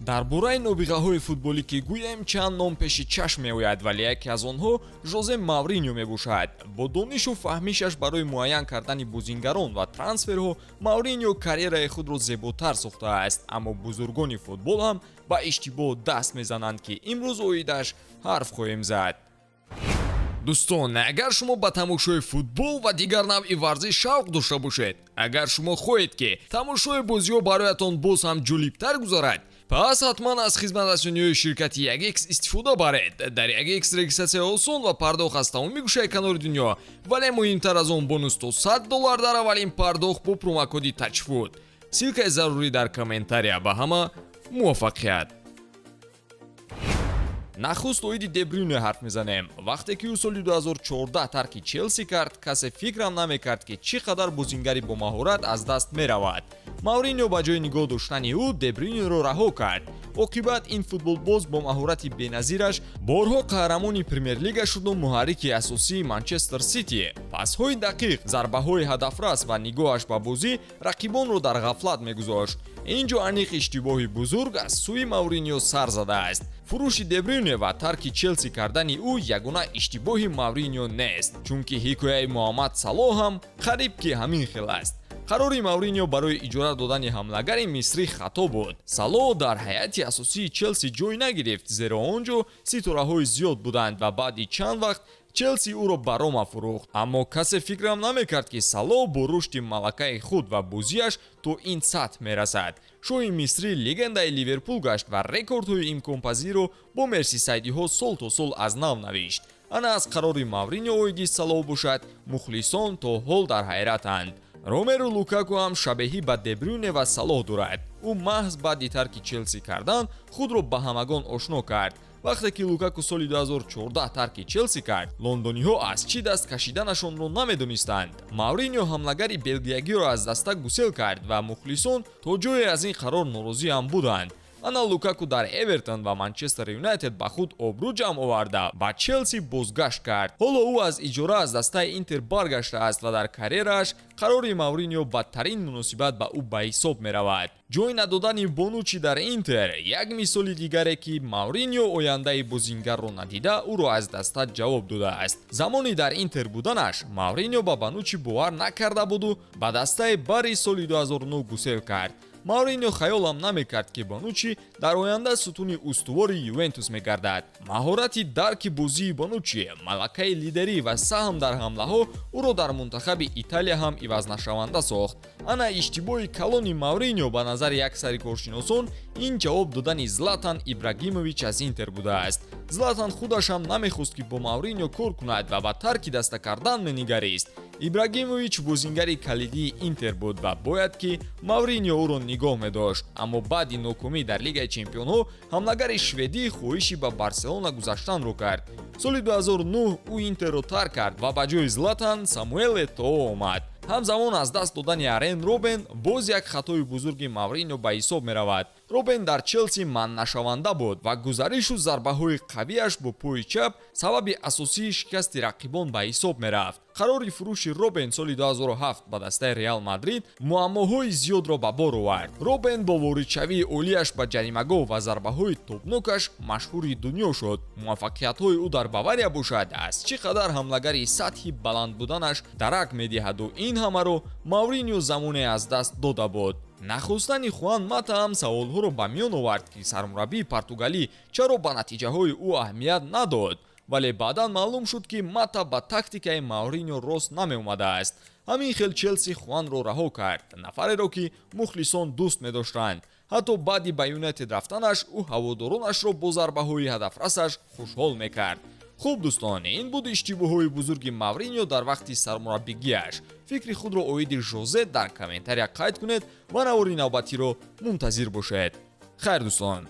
Дар бораи нобиғаҳои футболӣ ки гӯем, чанд ном пеши чашм меояд, вале яке аз онҳо Жозе Мавриньо мебошад. Бо донишу фаҳмишаш барои муайян кардани бозингарон ва трансферҳо Мавриньо карьераи худро зеботар сохтааст. Аммо бузургони футбол ҳам ба иштибоҳ даст мезананд, ки имрӯз оидаш ҳарф хоҳем зад. Дӯстон, агар шумо ба тамошои футбол ва дигар навъи варзиш шавқ дошта бошед, агар шумо хоҳед, ки тамошои бозиҳо бароятон боз ҳам ҷолибтар гузарад, пас ҳатман аз хизматрасониҳои ширкати 1X истифода баред. Дар 1X регистратсия осон ва пардохт аз тамоми гӯшаи канори дунё, вале муҳимтар аз он бонус то $100 дар аввалин пардохт бо промокоди TAJFOOT. Ссылкаи зарурӣ дар комментария. Ба ҳама муваффақият! Нахуст оиди Дебрюне ҳарф мезанем. Вақте ки ӯ соли 2014 тарки Челси кард, касе фикрам намекард, ки чӣ қадар бозингари бомаҳорат аз даст меравад. Мавриньо ба ҷои нигоҳ доштани ӯ Дебрюнеро раҳо кард. Оқибат ин футболбоз бо маҳорати беназираш борҳо қаҳрамони Премер-лига шуду муҳаррики асосии Манчестер Сити. Пасҳои дақиқ, зарбаҳои ҳадафрас ва нигоҳаш ба бозӣ рақибонро дар ғафлат мегузошт. Ин ҷо аниқ иштибоҳи бузург аз сӯи Мавриньо сар задааст. Фурӯши Дебрюне ва тарки Челси кардани ӯ ягона иштибоҳи Мавриньо нест, чунки ҳикояи Муҳаммад Салоҳ ҳам қариб ки ҳамин хел аст. Қарори Мавриньо барои иҷора додани ҳамлагари мисрӣ хато буд. Салоҳ дар ҳайати асосии Челси ҷой нагирифт, зеро он ҷо ситораҳои зиёд буданд ва баъди чанд вақт Челси ӯро ба Рома фурӯхт. Аммо касе фикрам намекард, ки Салоҳ бо рушди малакаи худ ва бозиаш то ин сатҳ мерасад. Шоҳи мисрӣ легендаи Ливерпул гашт ва рекордҳои имконпазирро бо мерсисайдиҳо сол то сол аз нав навишт. Ана аз қарори Мавриньо оиди Салоҳ бошад, мухлисон то ҳол дар ҳайратанд. Ромеру Лукаку ҳам шабеҳӣ ба Дебрюне ва Салоҳ дорад. Ӯ маҳз баъди тарки Челси кардан худро ба ҳамагон ошно кард. Вақте ки Лукаку соли 2014 тарки Челси кард, лондониҳо аз чӣ даст кашиданашонро намедонистанд. Мавриньо ҳамлагари белгиягиро аз даста гусел кард ва мухлисон то ҷое аз ин қарор норозӣ ҳам буданд. Ана Лукаку дар Эвертон ва Манчестер Юнайтед ба худ обрӯ ҷамъ оварда ба Челси бозгашт кард. Ҳоло ӯ аз иҷора аз дастаи Интер баргаштааст ва дар карьерааш қарори Мавриньо бадтарин муносибат ба ӯ ба ҳисоб меравад. Ҷой надодани Бонучи дар Интер як мисоли дигаре, ки Мавриньо ояндаи бозингарро надида ӯро аз даста ҷавоб додааст. Замони дар Интер буданаш Мавриньо ба Бонучи бовар накарда буду ба дастаи Бари соли 2009 гусел кард. Мавриньо хаёлам намекард, ки Бонучи дар оянда сутуни устувори Ювентус мегардад. Маҳорати дарки бозии Бонучи, малакаи лидерӣ ва саҳм дар ҳамлаҳо ӯро дар мунтахаби Италия ҳам ивазнашаванда сохт. Ана иштибоҳи калони Мавриньо ба назари аксари коршиносон ин ҷавоб додани Златан Ибрагимович аз Интер будааст. Златан худаш ҳам намехост, ки бо Мавриньо кор кунад ва ба тарки даста кардан менигарист. Ибрагимович бозингари калидии Интер буд ва бояд ки Мавриньо ӯро нигоҳ медошт. Аммо баъди нокомӣ дар Лигаи чемпионҳо ҳамлагари шведӣ хоҳиши ба Барселона гузаштанро кард. Соли 2009 ӯ Интерро тарк кард ва ба ҷои Златан Самуэл Этоо омад. Ҳамзамон аз даст додани Арен Робен боз як хатои бузурги Мавриньо ба ҳисоб меравад. Робен дар Челси манънашаванда буд ва гузаришу зарбаҳои қавиаш бо пои чап сабаби асосии шикасти рақибон ба ҳисоб мерафт. Қарори фурӯши Робен соли 2007 ба дастаи Реал Мадрид муаммоҳои зиёдро ба бор овард. Робен бо воридшавии олиаш ба ҷаримагоҳ ва зарбаҳои тобнокаш машҳури дунё шуд. Муваффақиятҳои ӯ дар Бавария бошад аз чӣ қадар ҳамлагари сатҳи баланд буданаш дарак медиҳаду ин ҳамаро Мавриньо замоне аз даст дода буд. Нахостани Хуан Мата ҳам саволҳоро ба миён овард, ки сармураббии португалӣ чаро ба натиҷаҳои ӯ аҳамият надод. Вале баъдан маълум шуд, ки Мата ба тактикаи Мавриньо рост намеомадааст. Ҳамин хел Челси Хуанро раҳо кард, нафареро, ки мухлисон дӯст медоштанд. Ҳатто баъди ба Юнайтед рафтанаш ӯ ҳаводоронашро бо зарбаҳои ҳадафрасаш хушҳол мекард. Хуб дӯстон, ин буд иштибоҳҳои бузурги Мавриньо дар вақти сармураббигиаш. Фикри худро оиди Жозе дар комментария қайд кунед ва навори навбатиро мунтазир бошед. Хайр дӯстон.